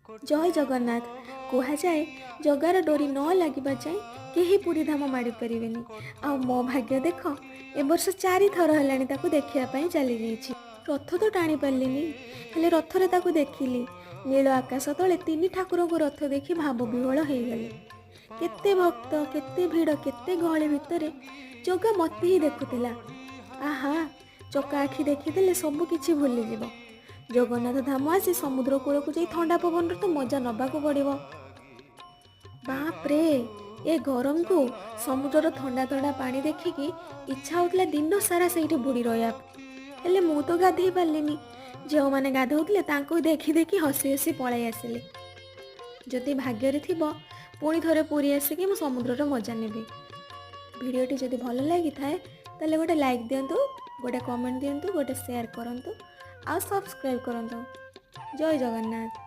ଜୟ ଜଗନ୍ନାଥ। କୁହାଯାଏ, ଜଗାର ଡୋରି ନ ଲାଗିବା ଯାଏଁ କେହି ପୁରୀ ଧାମ ମାଡ଼ି ପାରିବେନି। ଆଉ ମୋ ଭାଗ୍ୟ ଦେଖ, ଏ ବର୍ଷ ଚାରିଥର ହେଲାଣି ତାକୁ ଦେଖିବା ପାଇଁ ଚାଲିଯାଇଛି। ରଥ ତ ଟାଣି ପାରିଲିନି, ହେଲେ ରଥରେ ତାକୁ ଦେଖିଲି। ନୀଳ ଆକାଶ ତଳେ ତିନି ଠାକୁରଙ୍କୁ ରଥ ଦେଖି ଭାବ ବିହ୍ୱଳ ହେଇଗଲି। କେତେ ଭକ୍ତ, କେତେ ଭିଡ଼, କେତେ ଗହଳି ଭିତରେ ଜଗା ମୋତେ ହିଁ ଦେଖୁଥିଲା। ଆହା, ଚକା ଆଖି ଦେଖିଦେଲେ ସବୁ କିଛି ଭୁଲିଯିବ। ଜଗନ୍ନାଥ ଧାମ ଆସି ସମୁଦ୍ର କୂଳକୁ ଯାଇ ଥଣ୍ଡା ପବନର ତ ମଜା ନେବାକୁ ପଡ଼ିବ। ବାପରେ, ଏ ଗରମକୁ ସମୁଦ୍ରର ଥଣ୍ଡା ଥଣ୍ଡା ପାଣି ଦେଖିକି ଇଚ୍ଛା ହେଉଥିଲା ଦିନ ସାରା ସେଇଠି ବୁଡ଼ି ରହିବା। ହେଲେ ମୁଁ ତ ଗାଧେଇ ପାରିଲିନି। ଯେଉଁମାନେ ଗାଧଉଥିଲେ, ତାଙ୍କୁ ଦେଖି ଦେଖି ହସି ହସି ପଳେଇ ଆସିଲି। ଯଦି ଭାଗ୍ୟରେ ଥିବ, ପୁଣି ଥରେ ପୁରୀ ଆସିକି ମୁଁ ସମୁଦ୍ରର ମଜା ନେବି। ଭିଡ଼ିଓଟି ଯଦି ଭଲ ଲାଗିଥାଏ, ତାହେଲେ ଗୋଟେ ଲାଇକ୍ ଦିଅନ୍ତୁ, ଗୋଟେ କମେଣ୍ଟ ଦିଅନ୍ତୁ, ଗୋଟେ ସେୟାର କରନ୍ତୁ ଆଉ ସବସ୍କ୍ରାଇବ୍ କରନ୍ତୁ। ଜୟ ଜଗନ୍ନାଥ।